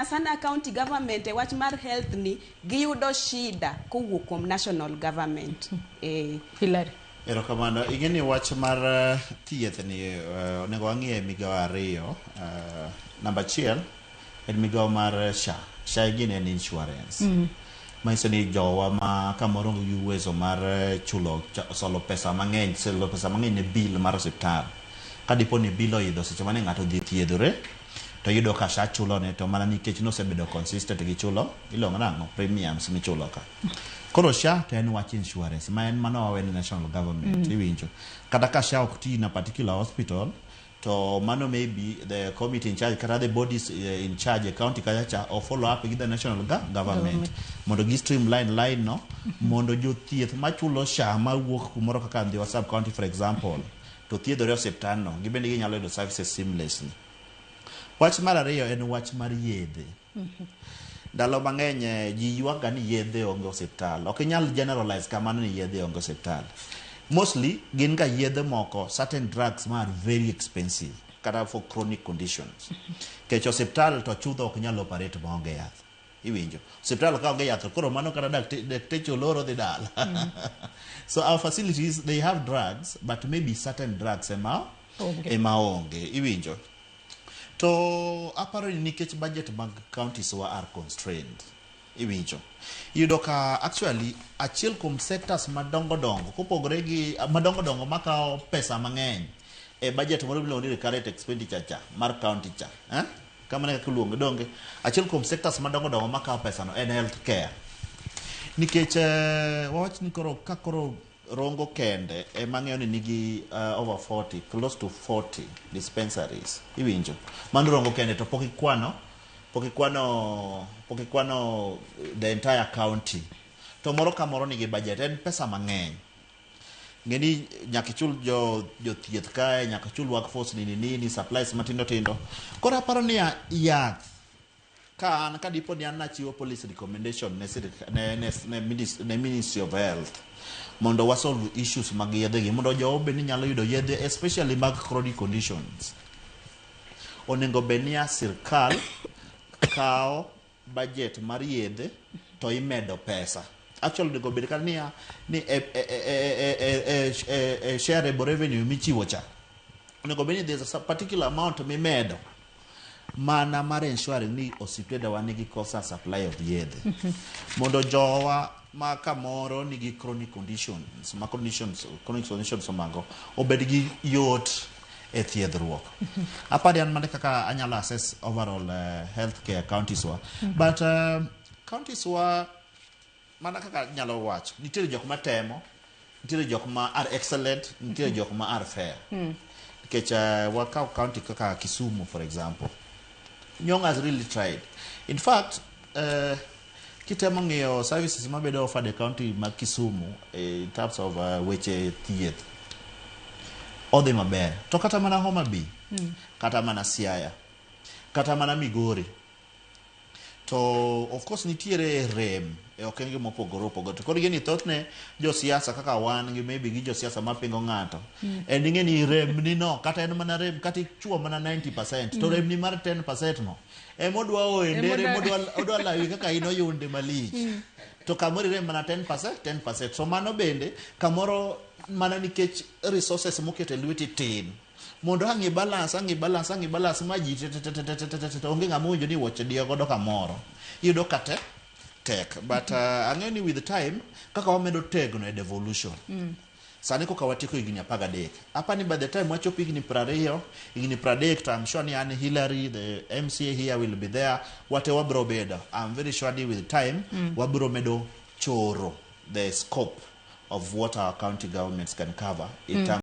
Sana county government e wach mar health ni giyudo shida kowuok kuom national government. Hilary. Erokamano. Ing'e ni wach mar thieth ni onego wang'iye e migawo ariyo. Namba achiel en migawo mar SHA. SHA gini en insurance. Manyiso ni jowa ma kamoro onge gi uwezo mar chulo solo pesa mang'eny, solo pesa mang'eny ne bill mar osiptal. Ka dipo ni bill oidho seche mane ng'ato odhi thiedhore to yudo ka SHA chulone, to mana nikech nosebedo consistent gi chulo iluongo nang'o, premiums michulo ka. Koro SHA to en wach insurance ma en mano wawe ne national government. Iwinjo kata ka SHA ok ti in a particular hospital, to mano maybe the committee in charge kata the bodies in charge e county kacha cha o follow up gi the national government mondo gi streamline line no mondo jothieth machulo SHA mawuok kumoro kaka Ndhiwa sub county, for example, to thiedhore e osiptal no, gibende ginyalo yudo services seamlessly. Wach mar ariyo en wach mar yedhe. Ndalo mang'eny ji ywak ni yedhe onge osiptal. Ok inyal generalize kamano ni yedhe onge osiptal. Mostly gin ga yedhe moko, certain drugs ma are very expensive kata for chronic conditions. Nikech osiptal to chutho ok nyal operate maonge yath. Iwinjo, osiptal ka onge yath to koro mano kata dakteche oloro dhi dala. So our facilities, they have drugs, but maybe certain drugs ema onge. Ema onge. Iwinjo, to aparo ni nikech budget mag counties wa are constrained. Iwinjo, iyudo ka actually achiel kuom sectors madongo dongo kopogore gi madongo dongo makawo pesa mang'eny e budget moro miluongo ni recurrent expenditure cha mar county cha, eh? Kamano e kaka iluonge, donge? Achiel kuom sectors madongo dongo makawo pesa no en health care, nikech wawach ni koro ka koro Rongo kende ema ang'eyo ni nigi over 40, close to 40 dispensaries. Iwinjo, mano Rongo kende, to pok ikwano the entire county, to moro ka moro nigi budget. En pesa mang'eny. Ng'e ni nyaka ichul jo jothieth kae, nyaka ichul workforce, nini nini, supplies matindo tindo. Koro aparo niya, yath ka an ka dipo ni an nachiwo policy recommendation ne, ne Ministry of Health mondo wasolve issues mag yedhe gi, mondo jowa bed ni nyalo yudo yedhe, especially mag chronic conditions, onego bed niya sirkal kawo budget mar yedhe to imedo pesa. Actually onego bed kata niya ni e shareable revenue michiwo cha, onego bed ni there's a particular amount mimedo mana mar ensuring ni osiptendewa nigi constant supply of yedhe mondo jowa ma kamoro nigi chronic conditions, ma conditions, chronic conditions omago, obed gi yot e thiedhruok. Apani an mane kaka anyalo assess overall healthcare counties wa. But counties wa, mana kaka nyalo wacho, nitiere jok matemo, nitiere jok ma are excellent, nitiere jok ma are fair, nikech wakaw county kaka Kisumu, for example. Nyong has really tried. In fact, kitemo ng'iyo services mabedo offered e county mag Kisumu in terms of weche thieth, odhi maber. To kata mana Homa Bay, kata mana Siaya, kata mana Migori, to of course nitiere rem e okenge mopogore opogore. To koro ing'e ni thothne josiasa kaka wan gi maybe gi josiasa mapingo ng'ato en ing'e ni rem ni no, kata en mana rem kata ichuo mana 90%, to rem ni mar 10% no emodwa oe ndere, odwa lawi kaka in oyunde malich, to kamoro irem mana 10%, 10%. So mano bende kamoro mana nikech resources moketo e lweti tin mondo ang' i balance, ang' i balance, ang' i balance ma ji te te te te te te te te te, onge ng'ama owinjo ni wuoche diyo godo kamoro, iyudo ka te tek. But ang'eyo ni with time kaka wamedo tegno e devolution sani, koka watieko higni 13, apani by the time wachopo higni 20, higni 30, to I'm sure ni an, Hillary, the MCA here will be there, wate wabro bedo. I'm very sure ni with time wabro medo choro the scope of what our county governments can cover in terms